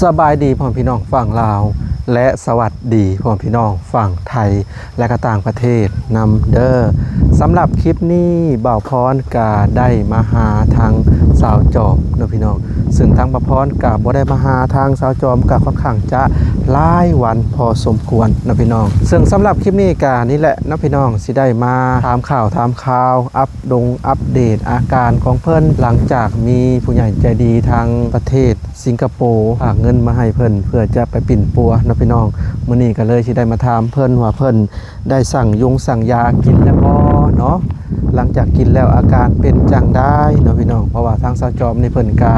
ສະບາຍດີພໍ່ແມ່ພີ່ນ້ອງຝັ່ງລາວ ແລະ ສະຫວັດດີພໍ່ແມ່ພີ່ນ້ອງຝັ່ງໄທ ແລະ ກໍຕ່າງປະເທດນຳເດີ. ສຳລັບຄລິບນີ້ ບ່າວພອນກະໄດ້ມາຫາທາງສາວຈອມເນາະພີ່ນ້ອງ, ເຊິ່ງທາງບ່າວພອນກະບໍ່ໄດ້ມາຫາທາງສາວຈອມ ກະຄ່ອນຂ້າງຈະຫຼາຍວັນພໍສົມຄວນເນາະພີ່ນ້ອງ. ເຊິ່ງສຳລັບຄລິບນີ້ກະນີ້ແຫຼະເນາະພີ່ນ້ອງ, ຊິໄດ້ມາຖາມຂ່າວຖາມຂ່າວ ອັບ ລົງອັບເດດອາການຂອງເພິ່ນ ຫຼັງຈາກມີຜູ້ໃຫຍ່ໃຈດີທາງປະເທດສິງກະໂປຝາກເງິນມາໃຫ້ເພິ່ນ ເພື່ອຈະໄປປິ່ນປົວເນາະພີ່ນ້ອງ. ມື້ນີ້ກໍເລີຍຊິໄດ້ມາຖາມເພິ່ນວ່າເພິ່ນໄດ້ສັ່ງຢົງສັ່ງຢາກິນແລ້ວບໍ່ເນາະ, ຫຼັງຈາກກິນແລ້ວອາການເປັນຈັ່ງໃດເນາະພີ່ນ້ອງ. ເພາະວ່າທາງສາວຈອມນີ້ເພິ່ນກະ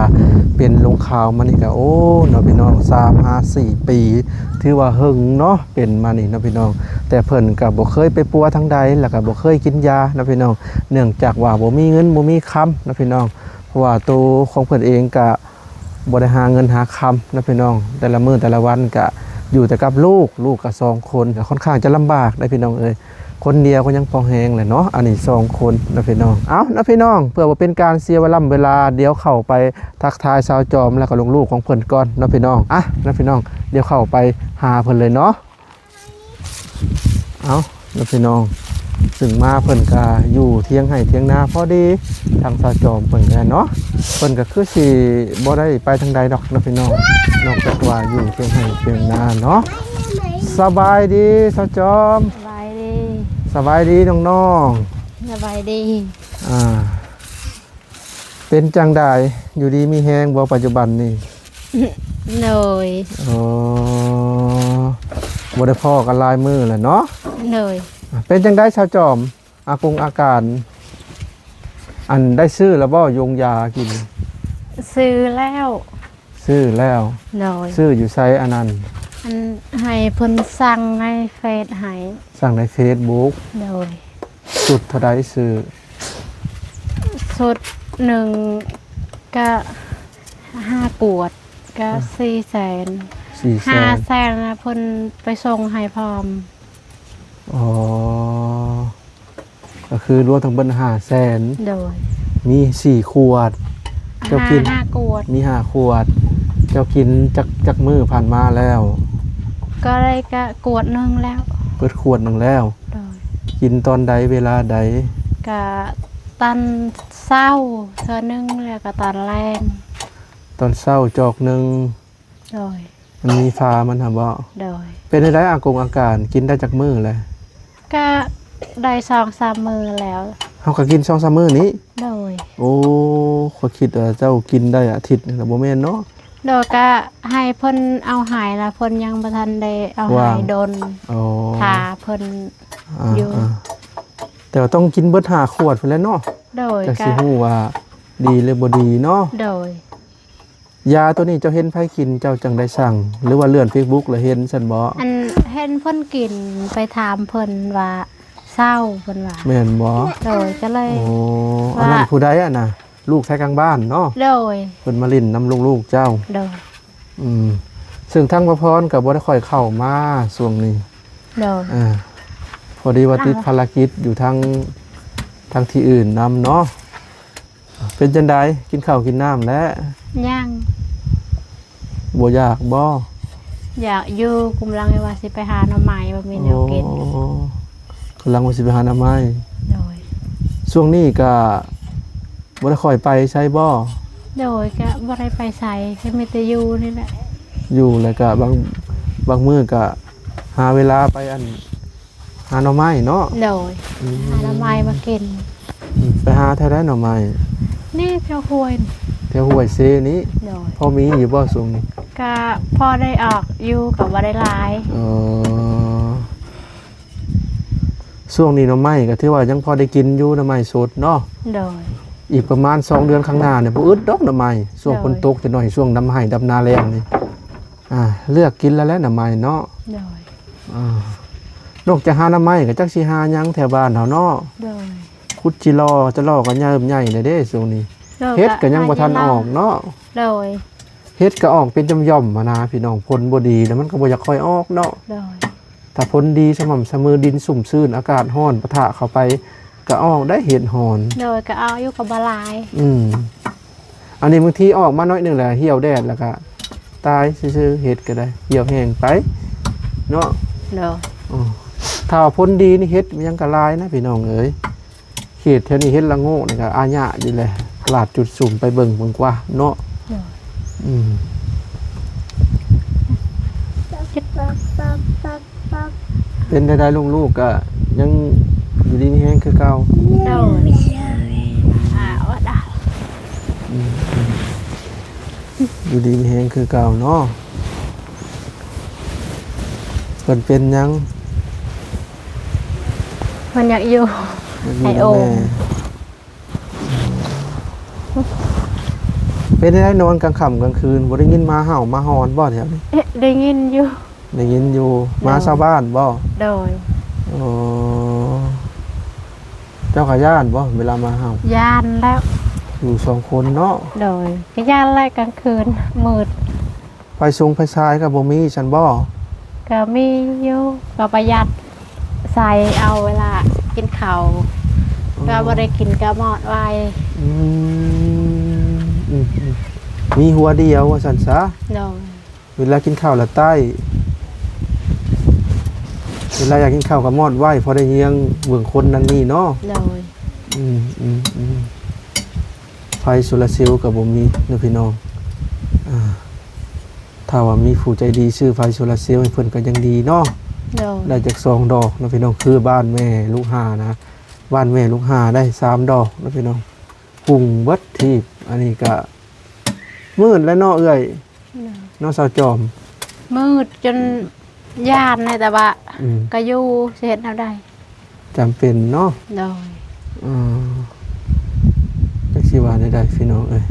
ເປັນລົງຂ່າວມານີ້ກະ ໂອ້ ເນາະພີ່ນ້ອງ ສາມຫາສີ່ປີ ຖືວ່າເຫິງເນາະ ເປັນມານີ້ເນາະພີ່ນ້ອງ, ແຕ່ເພິ່ນກໍບໍ່ເຄີຍໄປປົວທາງໃດ ແລ້ວກໍບໍ່ເຄີຍກິນຢາເນາະພີ່ນ້ອງ, ເນື່ອງຈາກວ່າບໍ່ມີເງິນບໍ່ມີຄຳເນາະພີ່ນ້ອງ. ເພາະວ່າໂຕຂອງເພິ່ນເອງກໍບໍ່ໄດ້ຫາເງິນຫາຄຳເນາະພີ່ນ້ອງ, ແຕ່ລະມື້ແຕ່ລະວັນກໍຢູ່ແຕ່ກັບລູກ, ລູກກໍສອງຄົນ ກໍຄ່ອນຂ້າງຈະລຳບາກເດ້ພີ່ນ້ອງເອີຍ. ຄົນດຽວກໍຍັງພໍແຮງແຫຼະເນາະ, ອັນນີ້ສອງຄົນເນາະພີ່ນ້ອງ. ເອົ້າເນາະພີ່ນ້ອງ, ເພື່ອບໍ່ເປັນການເສຍເວລາ ເວລາ, ດຽວເຂົ້າໄປທັກທາຍສາວຈອມ ແລ້ວກໍລູກໆຂອງເພິ່ນກ່ອນເນາະພີ່ນ້ອງ. ອ່ະເນາະພີ່ນ້ອງ, ດຽວເຂົ້າໄປຫາເພິ່ນເລີຍເນາະ. ເອົ້າເນາະພີ່ນ້ອງ, ເຊິ່ງມາເພິ່ນກະຢູ່ທຽງໄຮ່ທຽງນາພໍດີ, ທາງສາວຈອມເພິ່ນກະເນາະ, ເພິ່ນກະຄືຊິບໍ່ໄດ້ໄປທາງໃດດອກເນາະພີ່ນ້ອງ, ນອກຈາກວ່າຢູ່ທຽງໄຮ່ທຽງນາເນາະ. ສະບາຍດີສາວຈອມ. ສະບາຍດີ. ສະບາຍດີນ້ອງໆ. ສະບາຍດີ. ອ່າ ເປັນຈັ່ງໃດ ຢູ່ດີມີແຮງບໍ່ປັດຈຸບັນນີ້? ໂດຍ. ອໍ ບໍ່ໄດ້ພໍ້ກັນຫຼາຍມື້ແລ້ວເນາະ. ໂດຍ. ເປັນຈັ່ງໃດສາວຈອມ ອາກົງອາການ ອັນ ໄດ້ຊື້ແລ້ວບໍ່ຢົງຢາກິນ? ຊື້ແລ້ວ. ຊື້ແລ້ວ. ໂດຍ. ຊື້ຢູ່ໃສອັນນັ້ນ? ອັນ ໃຫ້ເພິ່ນສັ່ງໃນເຟສໃຫ້. ສັ່ງໃນເຟສບຸກ. ໂດຍ. ຊຸດເທົ່າໃດຊື້? ຊຸດໜຶ່ງກະຫ້າກວດ ກະ ອ່າ ສີ່ແສນ. ສີ່ແສນ. ຫ້າແສນນະ ເພິ່ນໄປສົ່ງໃຫ້ພ້ອມ. ອໍ ກໍຄືລວມທັງເບິດຫ້າແສນ. ໂດຍ. ມີສີ່ຂວດ. ເຈົ້າກິນ ຫ້າ ຫ້າຂວດ. ມີຫ້າຂວດ. ເຈົ້າກິນຈັກ ຈັກມື້ຜ່ານມາແລ້ວ? ກໍໄດ້ກະກວດໜຶ່ງແລ້ວ. ເບິດຂວດໜຶ່ງແລ້ວ. ໂດຍ. ກິນຕອນໃດ ເວລາໃດ? ກະຕອນເຊົ້າເທື່ອໜຶ່ງ ແລ້ວກະຕອນແລງ. ຕອນເຊົ້າຈອກໜຶ່ງ. ໂດຍ. ມັນມີຝາມັນຫັ້ນບໍ? ໂດຍ. ເປັນຈັ່ງໃດອາກົງອາການ ກິນໄດ້ຈັກມື້ແລ້ວ? ກະໄດ້ສອງສາມມື້ແລ້ວ. ເຮົາກະກິນສອງສາມມື້ນີ້? ໂດຍ. ໂອ້ ຂ້ອຍຄິດວ່າເຈົ້າກິນໄດ້ອາທິດໜຶ່ງລະ ບໍ່ແມ່ນເນາະ? ໂດຍ ກະໃຫ້ເພິ່ນເອົາໃຫ້ລະ ເພິ່ນຍັງບໍ່ທັນໄດ້ເອົາໃຫ້ດົນ. ອໍ ຖ້າເພິ່ນ ອ່າ ຢູ່ ອ່າ ແຕ່ວ່າຕ້ອງກິນເບິດຫ້າຂວດພຸ້ນແຫຼະເນາະ? ໂດຍ. ຈັ່ງຊິຮູ້ວ່າດີຫຼືບໍ່ດີເນາະ? ໂດຍ. ຢາໂຕນີ້ເຈົ້າເຫັນໃຜກິນ ເຈົ້າຈັ່ງໄດ້ສັ່ງ ຫຼືວ່າເລື່ອນເຟສບຸກແລ້ວເຫັນຊັ້ນບໍ? ອັນ ເຫັນເພິ່ນກິນ ໄປຖາມເພິ່ນວ່າເຊົາ ເພິ່ນວ່າ. ແມ່ນບໍ? ໂດຍ. ກະເລີຍ ໂອ້ ວ່າ ອັນນັ້ນຜູ້ໃດອັນນະ? ລູກໄທກາງບ້ານເນາະ? ໂດຍ. ເພິ່ນມາຫຼິ້ນນຳລູກໆເຈົ້າ? ໂດຍ. ອືມ ເຊິ່ງທາງບ່າວພອນກະບໍ່ໄດ້ຄ່ອຍເຂົ້າມາຊ່ວງນີ້. ໂດຍ. ອ່າ ພໍດີວ່າຕິດພາລະກິດຢູ່ທາງ ທາງທີ່ອື່ນນຳເນາະ. ເປັນຈັ່ງໃດ ກິນເຂົ້າກິນນ້ຳແລ້ວ? ຍັງ. ບໍ່ຢາກບໍ? ຢາກຢູ່ ກຳລັງວ່າຊິໄປຫາໜໍ່ໄມ້ ບໍ່ມີແນວກິນ. ໂອ້ ກຳລັງວ່າຊິໄປຫາໜໍ່ໄມ້. ໂດຍ. ຊ່ວງນີ້ກະບໍ່ໄດ້ຄ່ອຍໄປໃສບໍ? ໂດຍ ກະບໍ່ໄດ້ໄປໃສ ກະມີແຕ່ຢູ່ນີ້ແຫຼະ. ຢູ່ ແລ້ວກະບາງ ບາງມື້ກະຫາເວລາໄປ ອັນ ຫາໜໍ່ໄມ້ເນາະ? ໂດຍ. ອືມ ຫາໜໍ່ໄມ້ມາກິນ. ອືມ ໄປຫາແຖວໃດໜໍ່ໄມ້? ນີ້ແຖວຫ້ວຍ. ແຖວຫ້ວຍເຊນີ້? ໂດຍ. ພໍມີຢູ່ບໍ່ຊ່ວງນີ້? ກະພໍໄດ້ອອກຢູ່ ກະບໍ່ໄດ້ຫຼາຍ. ເອີ ຊ່ວງນີ້ໜໍ່ໄມ້ກະຖືວ່າຍັງພໍໄດ້ກິນຢູ່ ໜໍ່ໄມ້ສົດເນາະ? ໂດຍ. ອີກປະມານສອງເດືອນຂ້າງໜ້ານີ້ ບໍ່ອຶດດອກໜໍ່ໄມ້ ຊ່ວງ ໂດຍ ຝົນຕົກຈັກໜ້ອຍ ຊ່ວງດຳໄຮ່ດຳນາແລ້ງນີ້. ອ່າ ເລືອກກິນແລ້ວແຫຼະໜໍ່ໄມ້ເນາະ? ໂດຍ. ອ່າ ນອກຈາກຫາໜໍ່ໄມ້ກະຈັກຊິຫາຫຍັງແຖວບ້ານເຮົາເນາະ? ໂດຍ. ຂຸດຈີ່ລໍ ຈີ່ລໍກະເລີ່ມໃຫຍ່ແລ້ວເດ້ຊ່ວງນີ້. ໂດຍ. ເຫັດກະຍັງບໍ່ທັນອອກເນາະ? ໂດຍ. ເຫັດກະອອກເປັນຢ່ອມໆຫັ້ນນະພີ່ນ້ອງ, ຝົນບໍ່ດີແລ້ວມັນກະບໍ່ຢາກຄ່ອຍອອກເນາະ? ໂດຍ. ຖ້າຝົນດີສະໝໍ່າສະເໝີ ດິນຊຸ່ມຊື່ນ ອາກາດຮ້ອນປະທະເຂົ້າໄປ ກະອອກໄດ້ເຫັດຫອນ. ໂດຍ. ກະອອກຢູ່ ກະບໍ່ຫຼາຍ. ອືມ ອັນນີ້ບາງທີອອກມາໜ້ອຍໜຶ່ງແລ້ວ ຫ່ຽວແດດ ແລ້ວກະຕ ຕາຍຊື່ໆ ເຮັດກໍໄດ້ ຫຽວແຫ້ງໄປເນາະ. ໂດຍ. ອື ຖ້າວ່າຜົນດີນີ້ເຮັດຫຍັງກໍຫຼາຍນະພີ່ນ້ອງເອີຍ. ເຂດແຖວນີ້ເຮັດລະໂງກນີ້ກໍອາຍະຢູ່ແຫຼະ ຕະຫຼາດຈຸດສຸມໄປເບິ່ງເບິ່ງກວ່າເນາະ. ໂດຍ. ອືມ ເປັນໄດ້ໆ ລູກໆ ກໍຍັງຢູ່ດີມີແຮງຄືເກົ່າ? ໂດຍ. ອືມ ຢູ່ດີມີແຮງຄືເກົ່າເນາະ. ເພິ່ນເປັນຫຍັງ? ເພິ່ນຢາກຢູ່ ຢາກຢູ່ນຳແມ່. ໃຫ້ໂອມ. ເປັນໄດ້ນອນກາງຄ່ຳກາງຄືນ ບໍ່ໄດ້ຍິນໝາເຫົ່າໝາຫອນບໍ່ແຖວນີ້? ເອະ ໄດ້ຍິນຢູ່. ໄດ້ຍິນຢູ່. ໂດຍ. ໝາຊາວບ້ານບໍ່? ໂດຍ. ໂອ້ ເຈົ້າກໍຢ້ານບໍ່ເວລາໝາເຫົ່າ? ຢ້ານແລ້ວ. ຢູ່ສອງຄົນເນາະ. ໂດຍ. ກໍຢ້ານແຫຼະ ກາງຄືນມືດ. ໄຟຊົງໄຟສາຍກໍບໍ່ມີຊັ້ນບໍ່? ກໍມີຢູ່ ກໍປະຢັດໃຊ້ເອົາເວລາກິນເຂົ້າ. ອໍ. ກໍບໍ່ໄດ້ກິນກໍມອດໄວ້. ອືມ ອືມໆ ມີຫົວດຽວວ່າຊັ້ນຊະ. ໂດຍ. ເວລາກິນເຂົ້າລະໃຕ້ ເວລາຢາກກິນເຂົ້າກໍມອດໄວ້ ພໍໄດ້ເຍືອງເບິ່ງຄົນນັ້ນນີ້ເນາະ. ໂດຍ. ອືມໆໆ ໄຟໂຊລາເຊວກໍບໍ່ມີເນາະພີ່ນ້ອງ. ອ່າ ຖ້າວ່າມີຜູ້ໃຈດີຊື້ໄຟໂຊລາເຊວໃຫ້ເພິ່ນກໍຍັງດີເນາະ. ໂດຍ. ໄດ້ຈັກສອງດອກເນາະພີ່ນ້ອງ. ຄືບ້ານແມ່ລູກຫ້ານະ ບ້ານແມ່ລູກຫ້າໄດ້ສາມດອກເນາະພີ່ນ້ອງ. ຮຸ່ງເບິດທີບ. ອັນນີ້ກະມືດແລ້ວເນາະເອື້ອຍ. ໂດຍ. ເນາະສາວຈອມ. ມືດຈົນຢ້ານແຫຼະ ແຕ່ວ່າ ອືມ ກະຢູ່ ຊິເຮັດແນວໃດ? ຈຳເປັນເນາະ. ໂດຍ. ເອີ ຈັກຊິວ່າແນວໃດພີ່ນ້ອງເອີຍ.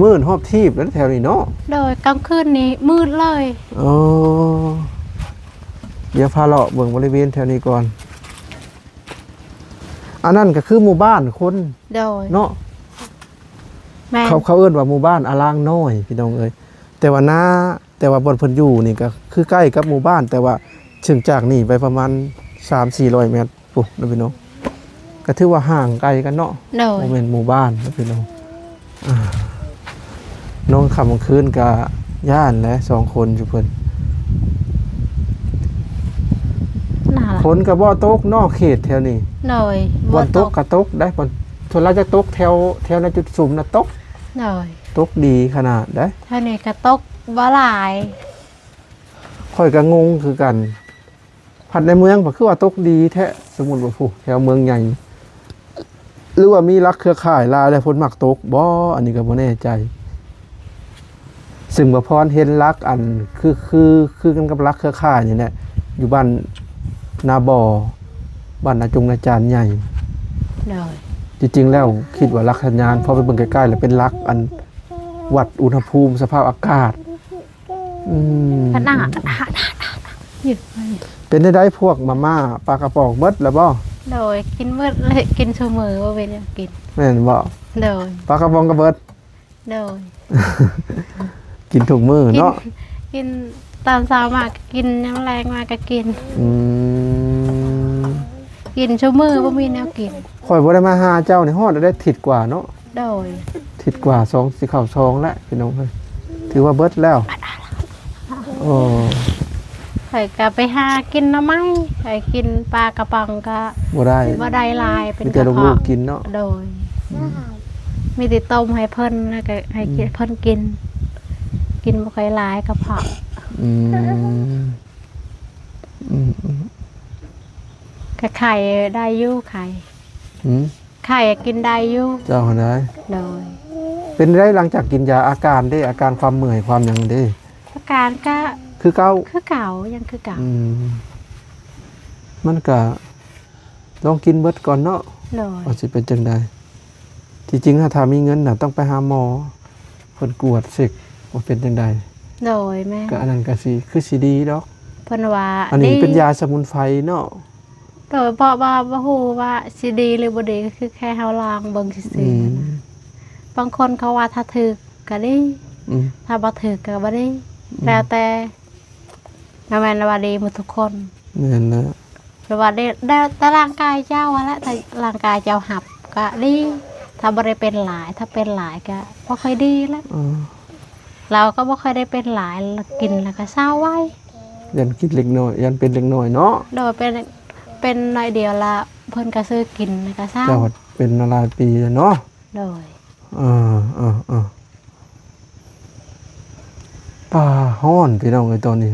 ມືດຮອບທີບແລ້ວແຖວນີ້ເນາະ. ໂດຍ. ກາງຄືນນີ້ມືດເລີຍ. ໂອ້ ດຽວພາເລາະເບິ່ງບໍລິເວນແຖວນີ້ກ່ອນ. ອັນນັ້ນກໍຄືໝູ່ບ້ານຄົນ. ໂດຍ. ເນາະ. ແມ່ນ. ເຂົາ ເຂົາເອີ້ນວ່າໝູ່ບ້ານອາລາງນ້ອຍ ພີ່ນ້ອງເອີຍ. ແຕ່ວ່ານາ ແຕ່ວ່າບ່ອນເພິ່ນຢູ່ນີ້ກໍຄືໃກ້ກັບໝູ່ບ້ານ ແຕ່ວ່າເຊິ່ງຈາກນີ້ໄປປະມານສາມສີ່ຮ້ອຍແມັດພຸ້ນເນາະພີ່ນ້ອງ. ກໍຖືວ່າຫ່າງໄກກັນເນາະ. ໂດຍ. ບໍ່ແມ່ນໝູ່ບ້ານເນາະພີ່ນ້ອງ. ອ່າ ນອນຄ່ຳກາງຄືນກະຢ້ານແຫຼະ ສອງຄົນຢູ່ເພິ່ນ. ໜາວ. ຝົນກະບໍ່ຕົກເນາະເຂດແຖວນີ້. ໂດຍ. ບໍ່ຕົກ. ຝົນຕົກກະຕົກໄດ໋. ຝົນ ສ່ວນຫຼາຍຈະຕົກແຖວ ແຖວໃນຈຸດສຸມນະຕົກ. ໂດຍ. ຕົກດີຂະໜາດໄດ໋. ແຖວນີ້ກະຕົກບໍ່ຫຼາຍ. ຂ້ອຍກະງົງຄືກັນ. ພັດໃນເມືອງ ພັດຄືວ່າຕົກດີແທ້. ສົມມຸດວ່າ ຜູ້ ແຖວເມືອງໃຫຍ່ ຫຼືວ່າມີຫຼັກເຄືອຂ່າຍຫຼາຍແລ້ວ ເພິ່ນມັກຕົກບໍ່? ອັນນີ້ກໍບໍ່ແນ່ໃຈ. ຊຶ່ງບ່າວພອນເຫັນຫຼັກ ອັນ ຄື ຄື ຄືກັນກັບຫຼັກເຄືອຂ່າຍນີ້ແຫຼະ ຢູ່ບ້ານນາບໍ່ ບ້ານນາຈົງນາຈານໃຫຍ່. ໂດຍ. ຈິງໆແລ້ວຄິດວ່າຫຼັກສັນຍານ ພໍໄປເບິ່ງໃກ້ໆແລ້ວເປັນຫຼັກ ອັນ ວັດອຸນຫະພູມສະພາບອາກາດ. ອືມ ຂະໜາດ ເປັນແນວໃດພວກມາມ່າ ປາກະປ໋ອງເບິດແລ້ວບໍ່? ໂດຍ ກິນເບິດເລີຍ ກິນຊຸມື້ ບໍ່ເປັນຫຍັງກິນ. ແມ່ນບໍ່? ໂດຍ. ປາກະປ໋ອງກໍເບິດ? ໂດຍ. ກິນທຸກມື້ເນາະ? ກິນ ກິນຕອນເຊົ້າມາກໍກິນ ຍາມແລງມາກໍກິນ. ອືມ ກິນຊຸມື້ ບໍ່ມີແນວກິນ. ຂ້ອຍບໍ່ໄດ້ມາຫາເຈົ້ານີ້ ຮອດໄດ້ທິດກວ່າເນາະ. ໂດຍ. ທິດກວ່າສອງ ຊິເຂົ້າສອງແລ້ວພີ່ນ້ອງເອີຍ ຖືວ່າເບິດແລ້ວ. ໂອ້ ຂ້ອຍກໍໄປຫາກິນໜໍ່ໄມ້ ຂ້ອຍກິນປາກະປ໋ອງກໍບໍ່ໄດ້ ບໍ່ໄດ້ຫຼາຍ ເປັນ ມີແຕ່ ກະເພາະ ລູກໆກິນເນາະ. ໂດຍ. ອືມ ມີແຕ່ຕົ້ມໃຫ້ເພິ່ນ ແລ້ວກໍໃຫ້ ອືມ ເພິ່ນກິນ ກິນບໍ່ຄ່ອຍຫຼາຍກະເພາະ. ອືມ ອືມໆ ກໍໄຂ້ໄດ້ຢູ່ ໄຂ້ ອືມ ໄຂ້ກິນໄດ້ຢູ່. ເຈົ້າຫັ້ນໃດ? ໂດຍ. ເປັນໃດຫຼັງຈາກກິນຢາ ອາການເດ້ ອາການຄວາມເມື່ອຍຄວາມຫຍັງເດ້? ອາການກະຄືເກົ່າ ຄືເກົ່າ ຍັງຄືເກົ່າ. ອືມ ມັນກະລອງກິນເບິດກ່ອນເນາະ. ໂດຍ. ວ່າຊິເປັນຈັ່ງໃດ? ທີ່ຈິງຖ້າ ຖ້າມີເງິນນະ ຕ້ອງໄປຫາໝໍ ເພິ່ນກວດເຊັກວ່າເປັນຈັ່ງໃດ. ໂດຍ ແມ່ນ. ກະອັນນັ້ນກະຊິ ຄືຊິດີດອກ ເພິ່ນວ່າ. ອັນນີ້ເປັນຢາສະໝຸນໄພເນາະ. ໂດຍ ເພາະວ່າບໍ່ຮູ້ວ່າຊິດີຫຼືບໍ່ດີ ກໍຄືແຄ່ເຮົາລອງເບິ່ງຊື່ໆ. ອືມ ນະ ບາງຄົນເຂົາວ່າຖ້າຖືກກໍດີ ອືມ ຖ້າບໍ່ຖືກກໍບໍ່ດີ. ອືມ ແລ້ວແຕ່ ບໍ່ແມ່ນວ່າດີໝົດທຸກຄົນ. ແມ່ນແລ້ວ. ແຕ່ວ່າໄດ້ ໄດ້ແຕ່ຮ່າງກາຍເຈົ້າຫັ້ນແຫຼະ ຖ້າຮ່າງກາຍເຈົ້າຮັບກໍດີ. ຖ້າບໍ່ໄດ້ເປັນຫຼາຍ ຖ້າເປັນຫຼາຍກໍບໍ່ຄ່ອຍດີແລ້ວ. ເອີ ລາວກໍບໍ່ຄ່ອຍໄດ້ເປັນຫຼາຍ ລະກິນແລ້ວກໍເຊົາໄວ. ຢ້ານກິນເລັກນ້ອຍ ຢ້ານເປັນເລັກນ້ອຍເນາະ. ໂດຍ ເປັນ ເປັນໜ້ອຍດຽວລະເພິ່ນກໍຊື້ກິນ ແລ້ວກໍເຊົາ. ເຈົ້າເປັນມາຫຼາຍປີແລ້ວເນາະ. ໂດຍ ເອີ ເອີ ເອີ ປ້າ ຮ້ອນພີ່ນ້ອງເອີຍຕອນນີ້.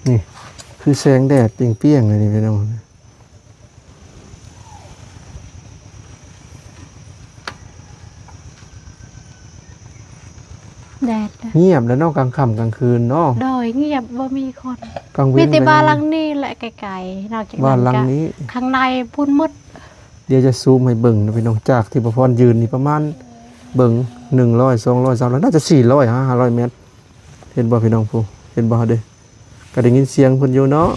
ນີ້ຄືແສງແດດປ່ຽງໆເລີຍນີ້ພີ່ນ້ອງ. ແດດ ງຽບແລ້ວເນາະ ກາງຄ່ຳກາງຄືນເນາະ. ໂດຍ ງຽບ ບໍ່ມີຄົນ ກາງເວັນ ມີແຕ່ບ້ານຫຼັງນີ້ແຫຼະ ໄກໆ ນອກຈາກນັ້ນ ບ້ານຫຼັງນີ້ ຂ້າງໃນພຸ້ນໝົດ. ດຽວຈະຊູມໃຫ້ເບິ່ງນະພີ່ນ້ອງ ຈາກທີ່ປະພອນຢືນນີ້ປະມານ ເບິ່ງ ໜຶ່ງຮ້ອຍ ສອງຮ້ອຍ ສາມຮ້ອຍ ໜ້າຈະສີ່ຮ້ອຍ ຫາ ຫ້າຮ້ອຍແມັດ. ເຫັນບໍ່ພີ່ນ້ອງ ຜູ້ ເຫັນບໍ່ເດ້? ກໍໄດ້ຍິນສຽງເພິ່ນຢູ່ເນາະ.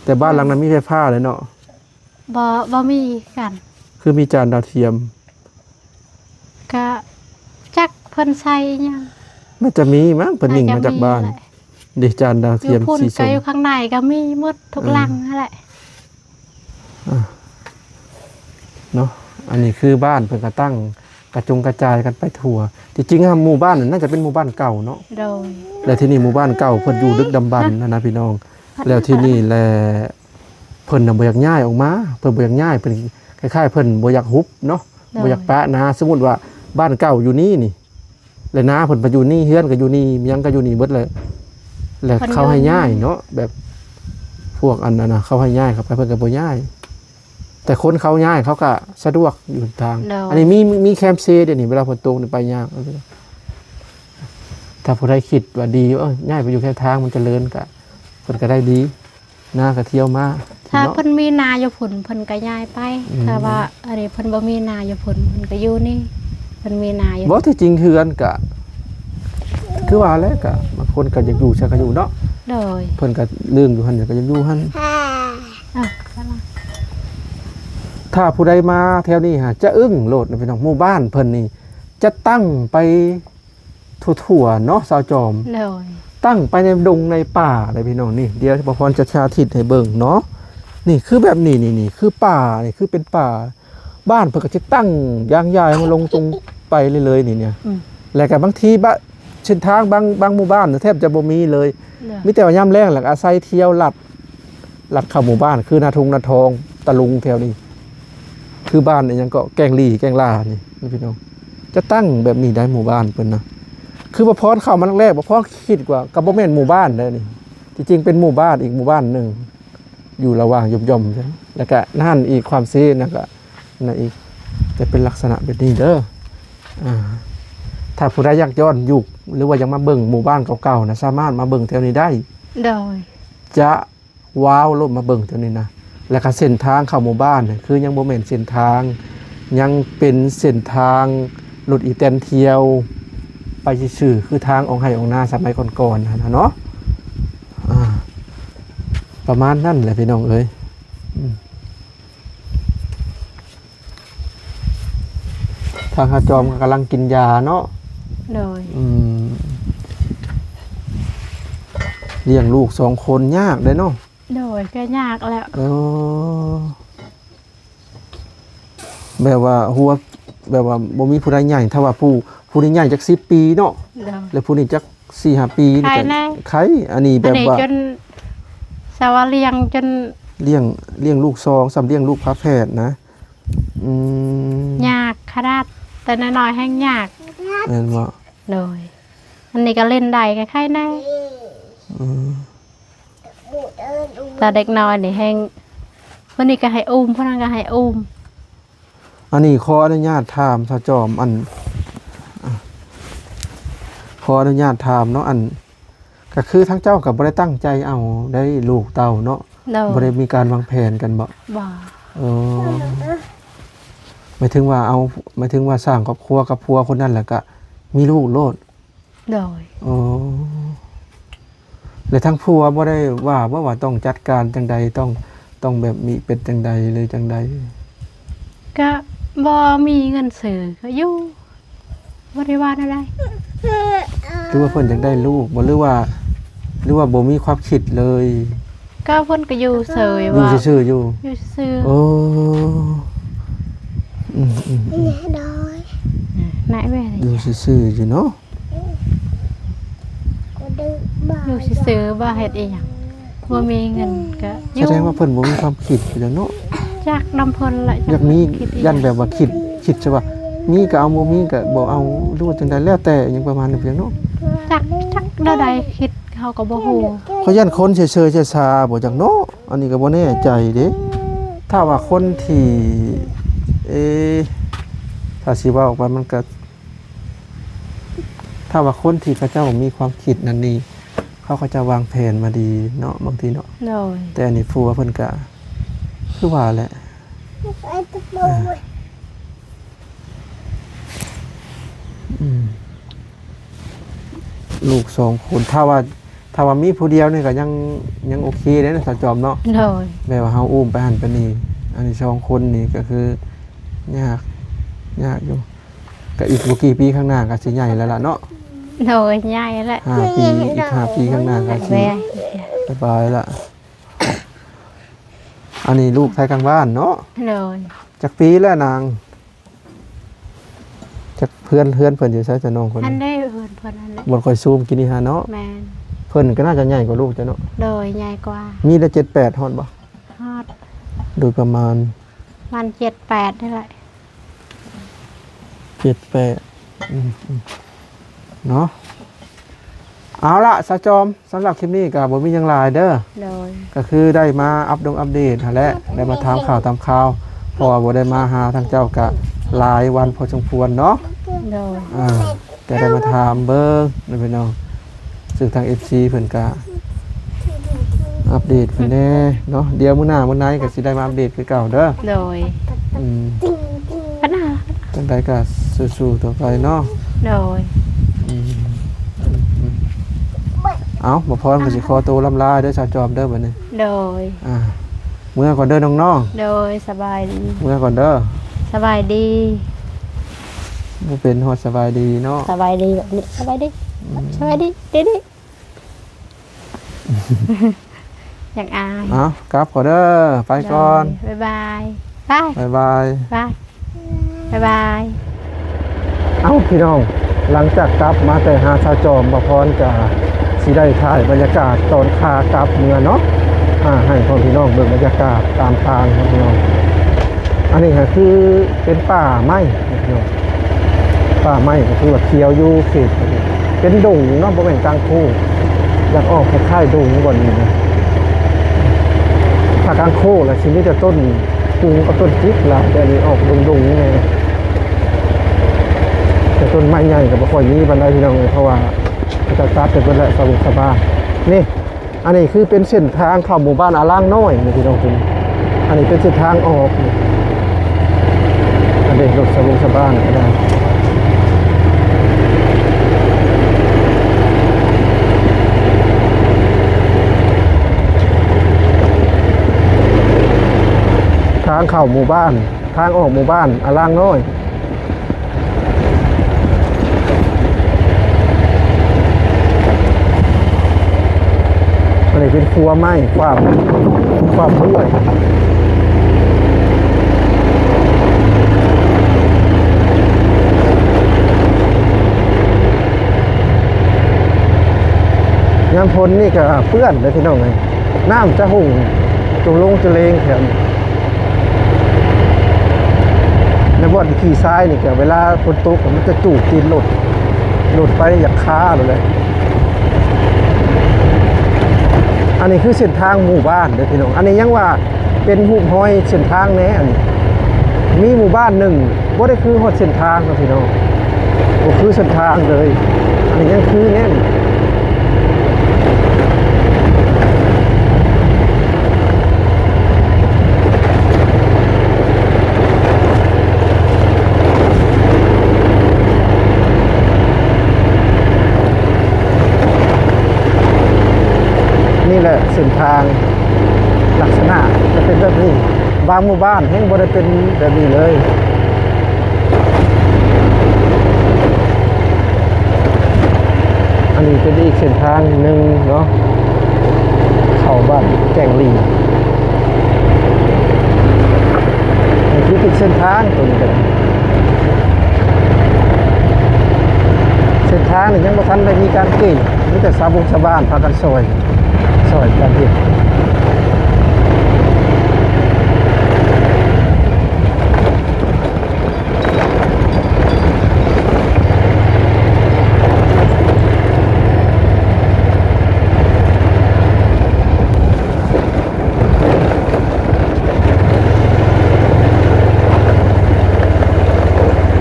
ແຕ່ບ້ານຫຼັງນັ້ນມີໄຟຟ້າເລີຍເນາະ. ບໍ່ ບໍ່ມີຄືກັນ. ຄືມີຈານດາວທຽມ? ກະຈັກເພິ່ນໃຊ້ອີ່ຫຍັງ ໜ້າຈະມີມັ້ງ ເພິ່ນຍິງມາຈາກບ້ານ. ເດ ຈານດາວທຽມ ຢູ່ພຸ້ນ ສີສົ້ມ ກະຢູ່ຂ້າງໃນກໍມີໝົດທຸກ ເອີ ຫຼັງຫັ້ນແຫຼະ. ອ່າ ເນາະ ອັນນີ້ຄືບ້ານເພິ່ນກໍຕັ້ງກະຈຸງກະຈາຍກັນໄປທົ່ວ. ທີ່ຈິງຫາ ໝູ່ບ້ານນັ້ນໜ້າຈະເປັນໝູ່ບ້ານເກົ່າເນາະ. ໂດຍ ແລ້ວທີ່ນີ້ໝູ່ບ້ານເກົ່າເພິ່ນຢູ່ດຶກດຳບັນຫັ້ນນະພີ່ນ້ອງ. ແລ້ວທີ່ນີ້ແຫຼະ ເພິ່ນນະບໍ່ຢາກຍ້າຍອອກມາ ເພິ່ນບໍ່ຢາກຍ້າຍ ເພິ່ນຄ້າຍໆ ເພິ່ນບໍ່ຢາກຮຸບເນາະ. ໂດຍ ບໍ່ຢາກປະນາ. ສົມມຸດວ່າບ້ານເກົ່າຢູ່ນີ້ນີ້ ແລະນາເພິ່ນໄປຢູ່ນີ້ ເຮືອນກໍຢູ່ນີ້ ຫຍັງກໍຢູ່ນີ້ເບິດ ແລະ ແລະເຂົາໃຫ້ຍ້າຍເນາະ. ແບບພວກອັນນັ້ນນະ ເຂົາໃຫ້ຍ້າຍ ເຂົາໄປ ເພິ່ນກໍບໍ່ຍ້າຍ. ແຕ່ຄົນເຂົາຍ້າຍເຂົາກໍສະດວກຢູ່ທາງ. ໂດຍ ອັນນີ້ມີ ມີແຄມເຊເດນີ້ ເວລາຝົນຕົກນີ້ໄປຍາກ. ຖ້າຜູ້ໃດຄິດວ່າດີ ເອີ ຍ້າຍໄປຢູ່ແຄມທາງມັນຈະເລີນ ກໍ ເພິ່ນກໍໄດ້ດີ. ນາກໍທ່ຽວມາ ຖ້າເນາະ ເພິ່ນມີນາຢູ່ພຸ້ນ ເພິ່ນກໍຍ້າຍໄປ. ອືມ ຖ້າວ່າອັນນີ້ເພິ່ນບໍ່ມີນາຢູ່ພຸ້ນ ເພິ່ນກໍຢູ່ນີ້. ເພິ່ນມີນາຢູ່ ບໍ່ ທີ່ຈິງເຮືອນກໍຄືວ່າແຫຼະ ກໍບາງຄົນກໍຢາກຢູ່ໃສກໍຢູ່ເນາະ. ໂດຍ ເພິ່ນກໍເລື່ອງຢູ່ຫັ້ນ ກໍຢາກຢູ່ຫັ້ນ. ອ່າ ຖ້າຜູ້ໃດມາແຖວນີ້ຫາ ຈະອຶ້ງໂລດນະພີ່ນ້ອງ. ໝູ່ບ້ານເພິ່ນນີ້ຈະຕັ້ງໄປ ທົ່ວໆເນາະ ສາວຈອມ. ໂດຍ ຕັ້ງໄປໃນດົງໃນປ່າເດ້ພີ່ນ້ອງ. ນີ້ ດຽວປະພອນຈະສາທິດໃຫ້ເບິ່ງເນາະ. ນີ້ຄືແບບນີ້ ນີ້ ນີ້ຄືປ່າ ນີ້ຄືເປັນປ່າ. ບ້ານເພິ່ນກໍຈະຕັ້ງຢາງຢາຍມາລົງຕົງໄປເລື້ອຍໆ ນີ້ ນີ້. ອືມ ແລ້ວກໍບາງທີບະ ເສັ້ນທາງບາງ ບາງໝູ່ບ້ານແທບຈະບໍ່ມີເລີຍ. ໂດຍ ມີແຕ່ວ່າຍາມແລ້ງແລ້ວກໍອາໄສທ່ຽວລັດ ລັດເຂົ້າໝູ່ບ້ານ ຄືນາທຸງນາທອງ ຕະລຸງແຖວນີ້ ຄືບ້ານອີ່ຫຍັງເກາະ ແກ້ງລີ ແກ້ງລານີ້ ນີ້ພີ່ນ້ອງ. ຈະຕັ້ງແບບນີ້ໄດ້ໝູ່ບ້ານເພິ່ນນະ. ຄືປະພອນເຂົ້າມາແລກໆ ປະພອນຄິດວ່າກໍບໍ່ແມ່ນໝູ່ບ້ານໃດນີ້. ທີ່ຈິງເປັນໝູ່ບ້ານອີກໝູ່ບ້ານໜຶ່ງ ຢູ່ລະຫວ່າງຫຍ່ອມໆ ແລ້ວກະນັ້ນອີກ ຄວາມເຊນະ ກະນັ້ນອີກ. ແຕ່ເປັນລັກສະນະແບບນີ້ເດີ. ອ່າ ຖ້າຜູ້ໃດຢາກຍ້ອນຍຸກ ຫຼືວ່າຢາກມາເບິ່ງໝູ່ບ້ານເກົ່າໆນະ ສາມາດມາເບິ່ງແຖວນີ້ໄດ້. ໂດຍ ຈະ ວ້າວລົງມາເບິ່ງແຖວນີ້ນະ. ແລ້ວກໍເສັ້ນທາງເຂົ້າໝູ່ບ້ານນີ້ ຄືຍັງບໍ່ແມ່ນເສັ້ນທາງ ຍັງເປັນເສັ້ນທາງລົດອີແຕນທ່ຽວໄປຊື່ໆ ຄືທາງອອກໄຮ່ອອກນາສະໄໝກ່ອນໆຫັ້ນນະເນາະ. ອ່າ ປະມານນັ້ນແຫຼະພີ່ນ້ອງເອີຍ. ອືມ ທາງເຮົາຈອມກໍກຳລັງກິນຢາເນາະ. ໂດຍ ອືມ ລ້ຽງລູກສອງຄົນຍາກເດ້ເນາະ. ໂດຍ ກໍຍາກແລ້ວ. ເອີ ແບບວ່າຫົວ ແບບວ່າບໍ່ມີຜູ້ໃດໃຫຍ່ ຖ້າວ່າຜູ້ ຜູ້ນີ້ໃຫຍ່ຈັກສິບປີເນາະ. ໂດຍ ແລ້ວຜູ້ນີ້ຈັກສີ່ຫ້າປີ ໄຄແນ່ ໄຄ. ອັນນີ້ແບບວ່າ ອັນນີ້ຈົນ ສາວວ່າລ້ຽງຈົນ ລ້ຽງ ລ້ຽງລູກສອງ ສ່ຳລ້ຽງລູກຝາແຝດນະ. ອືມ ຍາກຂະໜາດ ແຕ່ນ້ອຍໆແຮ່ງຍາກ. ແມ່ນບໍ່? ໂດຍ ອັນນີ້ກໍຫຼິ້ນໄດ້ ກໍໄຄແນ່. ອືມ ແຕ່ເດັກນ້ອຍນີ້ແຮ່ງ ຜູ້ນີ້ກໍໃຫ້ອຸ້ມ ຜູ້ນັ້ນກໍໃຫ້ອຸ້ມ. ອັນນີ້ຂໍອະນຸຍາດຖາມສາວຈອມ ອັນ ຂໍອະນຸຍາດຖາມເນາະ ອັນ ກໍຄືທາງເຈົ້າກໍບໍ່ໄດ້ຕັ້ງໃຈເອົາໄດ້ລູກເຕົ້າເນາະ. ໂດຍ ບໍ່ໄດ້ມີການວາງແຜນກັນບໍ? ບໍ່. ເອີ ໝາຍເຖິງວ່າເອົາ ໝາຍເຖິງວ່າສ້າງຄອບຄົວກັບຜົວຄົນນັ້ນ ແລ້ວກະມີລູກໂລດ. ໂດຍ. ໂອ້ ແລ້ວທາງຜົວບໍ່ໄດ້ວ່າບໍ່ ວ່າຕ້ອງຈັດການຈັ່ງໃດ ຕ້ອງ ຕ້ອງແບບມີເປັນຈັ່ງໃດ ຫຼືຈັ່ງໃດ? ກະບໍ່ມີເງິນຊື້ ກະຢູ່ ບໍ່ໄດ້ວ່າແນວໃດ. ຫຼືວ່າເພິ່ນຢາກໄດ້ລູກບໍ່ ຫຼືວ່າ ຫຼືວ່າບໍ່ມີຄວາມຄິດເລີຍ? ກະເພິ່ນກະຢູ່ເຊີຍ ຢູ່ຊື່ໆຢູ່ ຢູ່ຊື່ໆ. ໂອ້ ອືມໆໆ ນາຍແວ່ ຢູ່ຊື່ໆຢູ່ເນາະ ຢູ່ຊື່ໆ ບໍ່ເຮັດອີ່ຫຍັງ ບໍ່ມີເງິນກະ ສະແດງວ່າເພິ່ນບໍ່ມີຄວາມຄິດຫຍັງເນາະ ຈັກນຳເພິ່ນລະ ຢາກມີ ຢ້ານແບບວ່າຄິດ ຄິດຊະວ່າ ມີກະເອົາ ບໍ່ມີກະບໍ່ເອົາ ຫຼືວ່າຈັ່ງໃດ ແລ້ວແຕ່ຫຍັງປະມານນີ້ຫຍັງເນາະ ຈັກ ຈັກແນວໃດຄິດ ເຮົາກໍບໍ່ຮູ້ ຂ້ອຍຢ້ານຄົນເຊີຍໆຊ້າໆ ບໍ່ຈັກເນາະ ອັນນີ້ກໍບໍ່ແນ່ໃຈເດ້ ຖ້າວ່າຄົນທີ່ ເອ ຖ້າຊິເວົ້າອອກໄປມັນກໍ ຖ້າວ່າຄົນທີ່ເຂົາເຈົ້າມີຄວາມຄິດນັ້ນນີ້ ເຂົາ ເຂົາເຈົ້າວາງແຜນມາດີເນາະ ບາງທີເນາະ ໂດຍ ແຕ່ອັນນີ້ຜົວເພິ່ນກະ ຄືວ່າແຫຼະ ອືມ ລູກສອງຄົນ ຖ້າວ່າ ຖ້າວ່າມີຜູ້ດຽວນີ້ກໍຍັງ ຍັງໂອເຄເດ້ສາວຈອມເນາະ ໂດຍ ແບບວ່າເຮົາອຸ້ມໄປຫັ້ນໄປນີ້ ອັນນີ້ສອງຄົນນີ້ກໍຄືຍາກ ຍາກຢູ່ ກໍອີກບໍ່ກີ່ປີຂ້າງໜ້າກໍຊິໃຫຍ່ແລ້ວລະເນາະ ໂດຍ ໃຫຍ່ແລ້ວ ຫ້າປີ ອີກຫ້າປີຂ້າງໜ້າກໍຊິ ແມ່ນ ສະບາຍລະ ອັນນີ້ລູກໄທກາງບ້ານເນາະ ໂດຍ ຈັກປີແລ້ວນາງ? ຈັກເຮືອນ ເຮືອນເພິ່ນຢູ່ໃສຈະນ້ອງຄົນນີ້? ຫັ້ນເດ້ ເຮືອນເພິ່ນຫັ້ນແຫຼະ ບ່ອນຂ້ອຍຊູມກີ້ນີ້ຫັ້ນເນາະ ແມ່ນ ເພິ່ນກໍໜ້າຈະໃຫຍ່ກວ່າລູກເຈົ້າເນາະ ໂດຍ ໃຫຍ່ກວ່າ ມີແຕ່ເຈັດແປດຮອດບໍ່? ຮອດ ໂດຍປະມານ ປະມານເຈັດແປດນີ້ແຫຼະ ເຈັດແປດ ອືມໆ ເນາະ ເອົາລະ ສາວຈອມ ສຳລັບຄລິບນີ້ກໍບໍ່ມີຫຍັງຫຼາຍເດີ ໂດຍ ກໍຄືໄດ້ມາອັບດົງອັບເດດຫັ້ນແຫຼະ ໄດ້ມາຖາມຂ່າວຕາມຂ່າວ ເພາະວ່າບໍ່ໄດ້ມາຫາທາງເຈົ້າກະຫຼາຍວັນພໍສົມຄວນເນາະ ໂດຍ ອ່າ ກໍໄດ້ມາຖາມເບິ່ງນະພີ່ນ້ອງ ຊຶ່ງທາງເອັຟຊີເພິ່ນກະອັບເດດເພິ່ນແດ່ເນາະ ດຽວມື້ໜ້າມື້ໃນກໍຊິໄດ້ມາອັບເດດຄືເກົ່າເດີ ໂດຍ ອືມ ປະນາ ຈັ່ງໃດກໍສູ້ໆຕໍ່ໄປເນາະ ໂດຍ ອືມ ເອົາ ບ່າວພອນກໍຊິຂໍໂຕລ່ຳລາເດີ ສາວຈອມເດີ ບັດນີ້ ໂດຍ ອ່າ ເມືອກ່ອນເດີນ້ອງໆ ໂດຍ ສະບາຍດີ ເມືອກ່ອນເດີ ສະບາຍດີ ບໍ່ເປັນຮອດສະບາຍດີເນາະ ສະບາຍດີແບບນີ້ ສະບາຍດີ ອືມ ສະບາຍດີ ດີໆ ຢາກອາຍ ເອົາ ກັບກ່ອນເດີ ໄປກ່ອນ ໂດຍ ບາຍບາຍ ບາຍບາຍ ບາຍບາຍ ບາຍ ບາຍບາຍ ເອົ້າ ພີ່ນ້ອງ ຫຼັງຈາກກັບມາແຕ່ຫາສາວຈອມ ບ່າວພອນກະຊິໄດ້ຖ່າຍບັນຍາກາດຕອນຂາກັບເມືອເນາະ ອ່າ ໃຫ້ພໍ່ແມ່ພີ່ນ້ອງເບິ່ງບັນຍາກາດຕາມທາງເນາະ ພີ່ນ້ອງ ອັນນີ້ກໍຄືເປັນປ່າໄມ້ເນາະ ພີ່ນ້ອງ ປ່າໄມ້ກໍຄືວ່າຂຽວຢູ່ເຂດ ເປັນດົງເນາະ ບໍ່ແມ່ນກາງໂຄກ ຢາກອອກຄ້າຍໆດົງບ່ອນນີ້ນະ ຖ້າກາງໂຄກລະຊິມີແຕ່ຕົ້ນກຸງກັບຕົ້ນຈິກລະ ແຕ່ນີ້ອອກດົງໆແດ່ ແຕ່ຕົ້ນໄມ້ໃຫຍ່ກໍບໍ່ຄ່ອຍມີປານໃດ ພີ່ນ້ອງເອີຍ ເພາະວ່າເຂົາເຈົ້າຕັດໄປເບິດແລ້ວ ຊາວໂບ້ງຊາວບ້ານ ນີ້ ອັນນີ້ຄືເປັນເສັ້ນທາງເຂົ້າໝູ່ບ້ານອາລ່າງນ້ອຍນີ້ພີ່ນ້ອງ ອັນນີ້ເປັນເສັ້ນທາງອອກ ອັນນີ້ລົດຊາວໂບ້ງຊາວບ້ານກໍໄດ້ ທາງເຂົ້າໝູ່ບ້ານ ທາງອອກໝູ່ບ້ານອາລ່າງນ້ອຍ ອັນນີ້ເປັນຂົວໄມ້ ຂວາມ ຂວາມຫ້ວຍ ຍາມຝົນນີ້ກໍເປື້ອນເດ້ພີ່ນ້ອງເອີຍ ນ້ຳຈະຫົ່ງ ຈົງລົງຈະເລງແຖວນີ້ ໃນບ່ອນທີ່ຂີ່ຊາຍນີ້ກໍເວລາຝົນຕົກມັນຈະຈູດຕີນລົດ ລົດໄປຢາກຄາໂລດແຫຼະ ອັນນີ້ຄືເສັ້ນທາງໝູ່ບ້ານເດີພີ່ນ້ອງ ອັນນີ້ຍັງວ່າເປັນຮູບຮອຍເສັ້ນທາງແດ່ ອັນນີ້ມີໝູ່ບ້ານໜຶ່ງ ບໍ່ໄດ້ຄືຮອດເສັ້ນທາງເນາະພີ່ນ້ອງ ບໍ່ຄືເສັ້ນທາງເລີຍ ອັນນີ້ຍັງຄືແນ່ນ ນີ້ແຫຼະເສັ້ນທາງ ລັກສະນະຈະເປັນແບບນີ້ ບາງໝູ່ບ້ານແຮ່ງບໍ່ໄດ້ເປັນແບບນີ້ເລີຍ ອັນນີ້ເປັນອີກເສັ້ນທາງໜຶ່ງເນາະ ເຂົ້າບ້ານແກ້ງລີ ໃນທີ່ ເສັ້ນທາງໂຕນີ້ກໍໄດ້ ເສັ້ນທາງນີ້ຍັງບໍ່ທັນໄດ້ມີການຕີ ມີແຕ່ຊາວບົງຊາວບ້ານພາກັນຊ່ອຍ ຊ່ອຍກັນເຮັດ.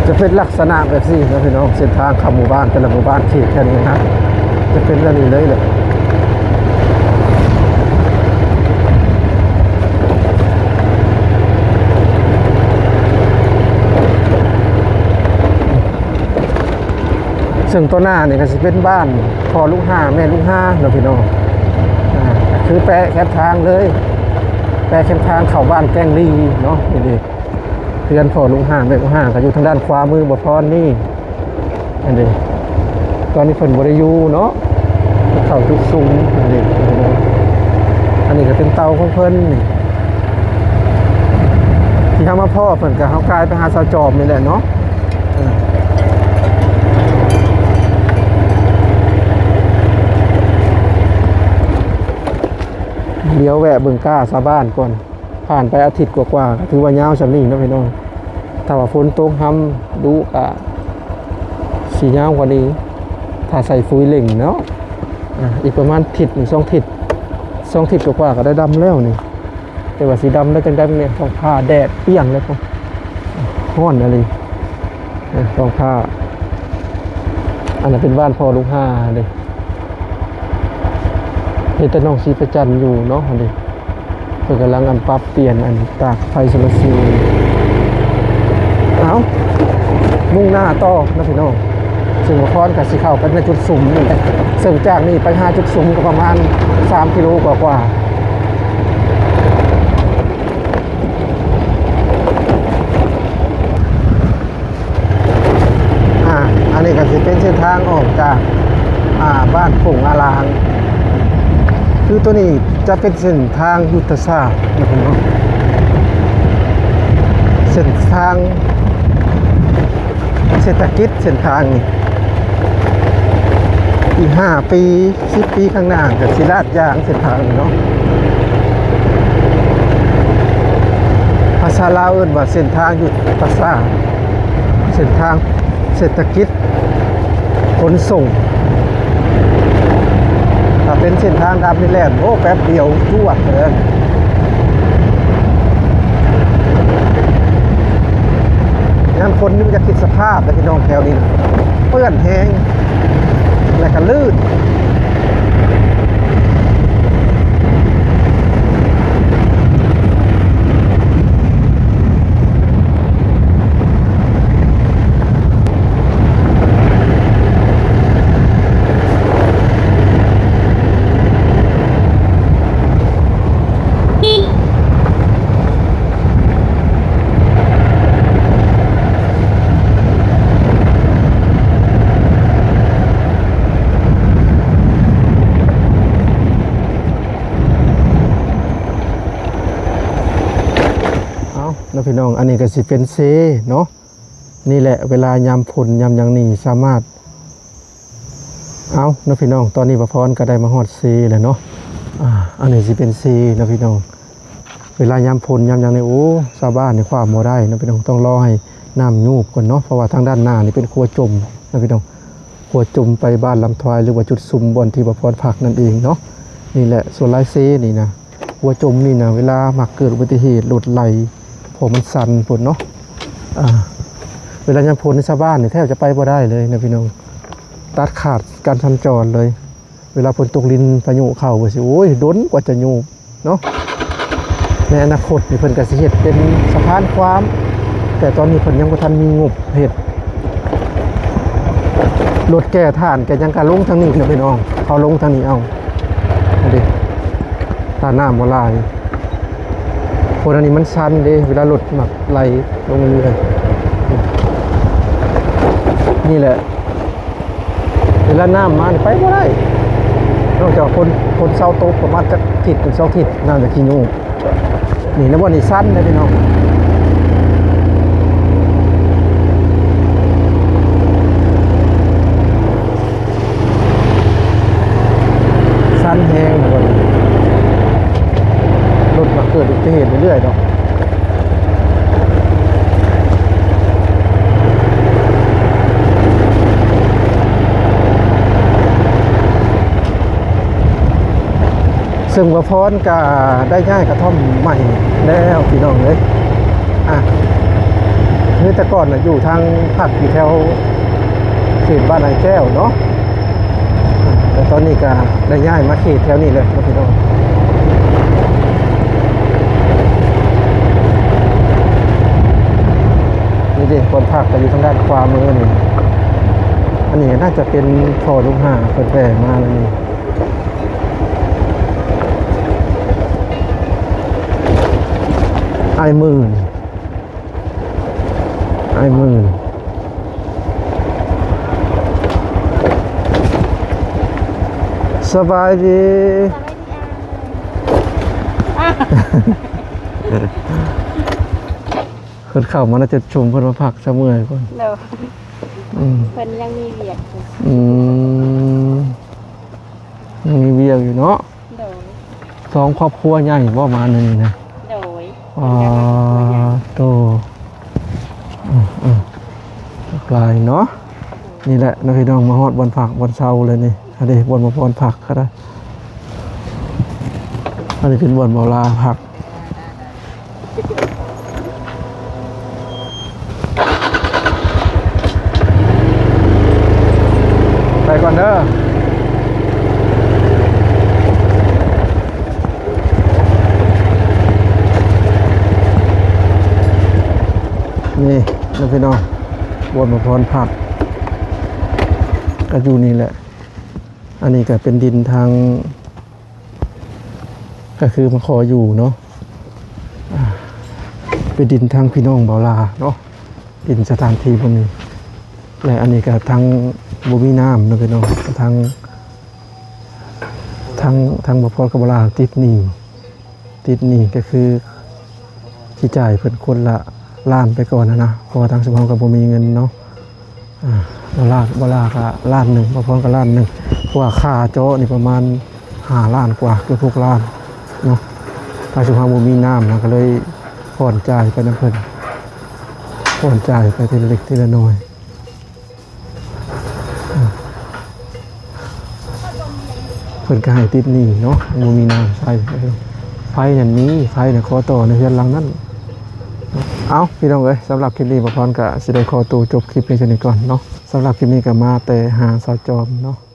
ຈະເປັນລັກສະນະແບບນີ້ເນາະພີ່ນ້ອງ, ເສັ້ນທາງເຂົ້າໝູ່ບ້ານ ແຕ່ລະໝູ່ບ້ານເຂດແຖວນີ້ນະ ຈະເປັນແບບນີ້ເລີຍແຫຼະ. ເຊິ່ງຕໍ່ໜ້ານີ້ກໍຊິເປັນບ້ານພໍ່ລູກຫ້າ ແມ່ລູກຫ້າເນາະພີ່ນ້ອງ, ອ່າ ຄືແປະແຄມທາງເລີຍ ແປະແຄມທາງເຂົ້າບ້ານແກ້ງລີເນາະ. ນີ້ເດ້ ເຮືອນພໍ່ລຸງຫ້າ ແມ່ລຸງຫ້າ ກໍຢູ່ທາງດ້ານຂວາມືບໍ່ພອນນີ້. ອັນນີ້ ຕອນນີ້ເພິ່ນບໍ່ໄດ້ຢູ່ເນາະ, ເຂົ້າຈຸດຊຸມ. ອັນນີ້ ອັນນີ້ກໍເປັນເຕົາຂອງເພິ່ນ ທີ່ເຮົາມາພໍ້ເພິ່ນ ກໍເຮົາກາຍໄປຫາສາວຈອມນີ້ແຫຼະເນາະ. ເອີ ດຽວແວະເບິ່ງກ້າຊາວບ້ານກ່ອນ. ຜ່ານໄປອາທິດກວ່າໆ ກໍຖືວ່າຍາວສ່ຳນີ້ເນາະພີ່ນ້ອງ. ຖ້າວ່າຝົນຕົກຮຳດຸກໍຊິຍາວກວ່ານີ້ ຖ້າໃສ່ຝຸ່ນເລັ່ງເນາະ. ອ່າ ອີກປະມານທິດໜຶ່ງ ສອງທິດ ສອງທິດກວ່າໆ ກໍໄດ້ດຳແລ້ວນີ້. ແຕ່ວ່າຊິດຳໄດ້ຈັ່ງໃດແດ່ ທ້ອງຟ້າແດດປ່ຽງເລີຍ ຮ້ອນອີ່ຫຼີ. ເອີ ທ້ອງຟ້າ ອັນນັ້ນເປັນບ້ານພໍ່ລຸງຫ້າເດ້ ເຫັນແຕ່ນ້ອງສີປະຈັນຢູ່ເນາະ. ອັນນີ້ເພິ່ນກຳລັງອັນປັບປ່ຽນອັນຕາກໄຟໂຊລາເຊວ. ເອົ້າ ມຸ່ງໜ້າຕໍ່ເນາະພີ່ນ້ອງ, ເຊິ່ງບ່າວພອນກໍຊິເຂົ້າໄປໃນຈຸດຊຸມນີ້ແຫຼະ, ເຊິ່ງຈາກນີ້ໄປຫາຈຸດຊຸມກໍປະມານສາມກິໂລກວ່າໆ. ອ່າ ອັນນີ້ກໍຊິເປັນເສັ້ນທາງອອກຈາກ ອ່າ ບ້ານໂປ່ງອາລາງ, ຄືໂຕນີ້ຈະເປັນເສັ້ນທາງຍຸດທະສາດນະພີ່ນ້ອງ, ເສັ້ນທາງເສດຖະກິດ ເສັ້ນທາງນີ້. ອີກຫ້າປີ ສິບປີຂ້າງໜ້າກໍຊິລາດຢາງເສັ້ນທາງນີ້ເນາະ. ພາສາລາວເອີ້ນວ່າເສັ້ນທາງຍຸດທະສາດ, ເສັ້ນທາງເສດຖະກິດຂົນສົ່ງ. ຖ້າເປັນເສັ້ນທາງດຳນີ້ແລ່ນ ໂອ້ ແປັບດຽວຈວດເລີຍ. ຍາມຝົນນີ້ມັນຈະຄິດສະພາບເດ້ພີ່ນ້ອງ, ແຖວນີ້ເປື້ອນແຮງ ແລ້ວກໍລື່ນ. ເອົາເນາະພີ່ນ້ອງ, ອັນນີ້ກໍຊິເປັນເຊເນາະ. ນີ້ແຫຼະ ເວລາຍາມຝົນຍາມຫຍັງນີ້ສາມາດ ເອົາເນາະພີ່ນ້ອງ, ຕອນນີ້ບ່າວພອນກໍໄດ້ມາຮອດເຊແລ້ວເນາະ. ອ່າ ອັນນີ້ຊິເປັນເຊເນາະພີ່ນ້ອງ, ເວລາຍາມຝົນຍາມຫຍັງນີ້ ໂອ້ ຊາວບ້ານນີ້ຂ້າມບໍ່ໄດ້ເນາະພີ່ນ້ອງ, ຕ້ອງລໍໃຫ້ນ້ຳຍູບກ່ອນເນາະ, ເພາະວ່າທາງດ້ານໜ້ານີ້ເປັນຂົວຈົມເນາະພີ່ນ້ອງ, ຂົວຈົມໄປບ້ານລຳທວາຍ ຫຼືວ່າຈຸດຊຸມບ່ອນທີ່ບ່າວພອນພັກນັ້ນເອງເນາະ. ນີ້ແຫຼະ ສ່ວນຫຼາຍເຊນີ້ນະ ຂົວຈົມນີ້ນະ ເວລາມັກເກີດອຸບັດຕິເຫດລົດໄຫຼ ເພາະມັນຊັນໂພດເນາະ. ອ່າ ເວລາຍາມຝົນໃນຊາວບ້ານນີ້ແທບຈະໄປບໍ່ໄດ້ເລີຍນະພີ່ນ້ອງ, ຕັດຂາດການສັນຈອນເລີຍ. ເວລາຝົນຕົກລິນພາຍຸເຂົ້າວ່າຊິ ໂອ້ຍ ດົນກວ່າຈະຍູບເນາະ. ໃນອະນາຄົດນີ້ເພິ່ນກໍຊິເຮັດເປັນສະພານຄວາມ, ແຕ່ຕອນນີ້ເພິ່ນຍັງບໍ່ທັນມີງົບເຮັດ. ລົດແກ່ຖ່ານແກ່ຫຍັງກໍລົງທາງນີ້ນະພີ່ນ້ອງ, ເຂົາລົງທາງນີ້ເອົາ. ອັນນີ້ ຖ້ານ້ຳບໍ່ຫຼາຍ, ຄົນອັນນີ້ມັນຊັນເດ້ ເວລາລົດມັກໄຫຼລົງເລື້ອຍໆ. ນີ້ແຫຼະ ເວລານ້ຳມານີ້ໄປບໍ່ໄດ້, ນອກຈາກຝົນ ຝົນເຊົາຕົກປະມານຈັກທິດເຖິງສອງທິດ ນ້ຳຈະຂີ້ຫຍູ. ນີ້ນະ ບ່ອນນີ້ຊັນເດ້ພີ່ນ້ອງ. ເຊິ່ງວ່າພອນກະໄດ້ຍ້າຍກະທ່ອມໃໝ່ແລ້ວພີ່ນ້ອງເອີຍ. ອ່ະ ຄືແຕ່ກ່ອນນະຢູ່ທາງພັກຢູ່ແຖວເຂດບ້ານອ້າຍແກ້ວເນາະ, ແຕ່ຕອນນີ້ກະໄດ້ຍ້າຍມາເຂດແຖວນີ້ແລ້ວເນາະພີ່ນ້ອງ. ນີ້ເດ້ ບ່ອນພັກກະຢູ່ທາງດ້ານຂວາມືນີ້. ອັນນີ້ກະໜ້າຈະເປັນພໍ່ລູກຫ້າເພິ່ນແວ່ມາແລ້ວນີ້. ອ້າຍໝື່ນ ອ້າຍໝື່ນ ສະບາຍດີ. ເພິ່ນເຂົ້າມານະ ຈະຊົມເພິ່ນມາພັກຊະເມື່ອຍພຸ້ນ. ໂດຍ ອືມ ເພິ່ນຍັງມີວຽກຢູ່. ອືມ ຍັງມີວຽກຢູ່ເນາະ. ໂດຍ ສອງຄອບຄົວໃຫຍ່ບໍ່ມານີ້ນະ? ໂດຍ ອໍ ໂຕ ອືມໆ ຫຼາຍເນາະ. ນີ້ແຫຼະເນາະພີ່ນ້ອງ ມາຮອດບ່ອນພັກບ່ອນເຊົາແລ້ວນີ້. ອັນນີ້ບ່ອນບ່ອນພັກກະໄດ້ ອັນນີ້ເປັນບ່ອນບ່າວລາພັກ. ໄປກ່ອນເດີ. ນີ້ນະພີ່ນ້ອງ ບ່ອນບ່າວພອນພັກກະຢູ່ນີ້ແຫຼະ. ອັນນີ້ກະເປັນດິນທາງ ກະຄືມາຂໍຢູ່ເນາະ ອ່າ ເປັນດິນທາງພີ່ນ້ອງບ່າວລາເນາະ ດິນສະຖານທີ່ບ່ອນນີ້. ແລະ ອັນນີ້ກະທາງບໍ່ມີນ້ຳເນາະພີ່ນ້ອງ ທາງ ທາງ ທາງບ່າວພອນກັບບ່າວລາຕິດໜີ້ ຕິດໜີ້ກະຄືຊິຈ່າຍເພິ່ນຄົນລະລ້ານໄປກ່ອນຫັ້ນນະ ເພາະວ່າທາງຊຸມເຮົາກະບໍ່ມີເງິນເນາະ. ອ່າ ບ່າວລາ ບ່າວລາກະລ້ານໜຶ່ງ ບ່າວພອນກະລ້ານໜຶ່ງ ເພາະວ່າຄ່າເຈາະນີ້ປະມານຫ້າລ້ານກວ່າ ເກືອບຫົກລ້ານເນາະ. ທາງຊຸມເຮົາບໍ່ມີນ້ຳນະ ກະເລີຍຜ່ອນຈ່າຍໄປນຳເພິ່ນ ຜ່ອນຈ່າຍໄປທີລະເລັກທີລະນ້ອຍ. ເພິ່ນກະໃຫ້ຕິດໜີ້ເນາະ ບໍ່ມີນ້ຳໃຊ້. ໄຟນັ້ນມີ ໄຟນະຂໍຕໍ່ໃນເຮືອນຫຼັງນັ້ນ. ເອົ້າ ພີ່ນ້ອງເອີຍ ສຳລັບຄລິບນີ້ ບ່າວພອນກະຊິໄດ້ຂໍໂຕຈົບຄລິບພຽງເທົ່ານີ້ກ່ອນເນາະ. ສຳລັບຄລິບນີ້ກະມາແຕ່ຫາສາວຈອມເນາະ.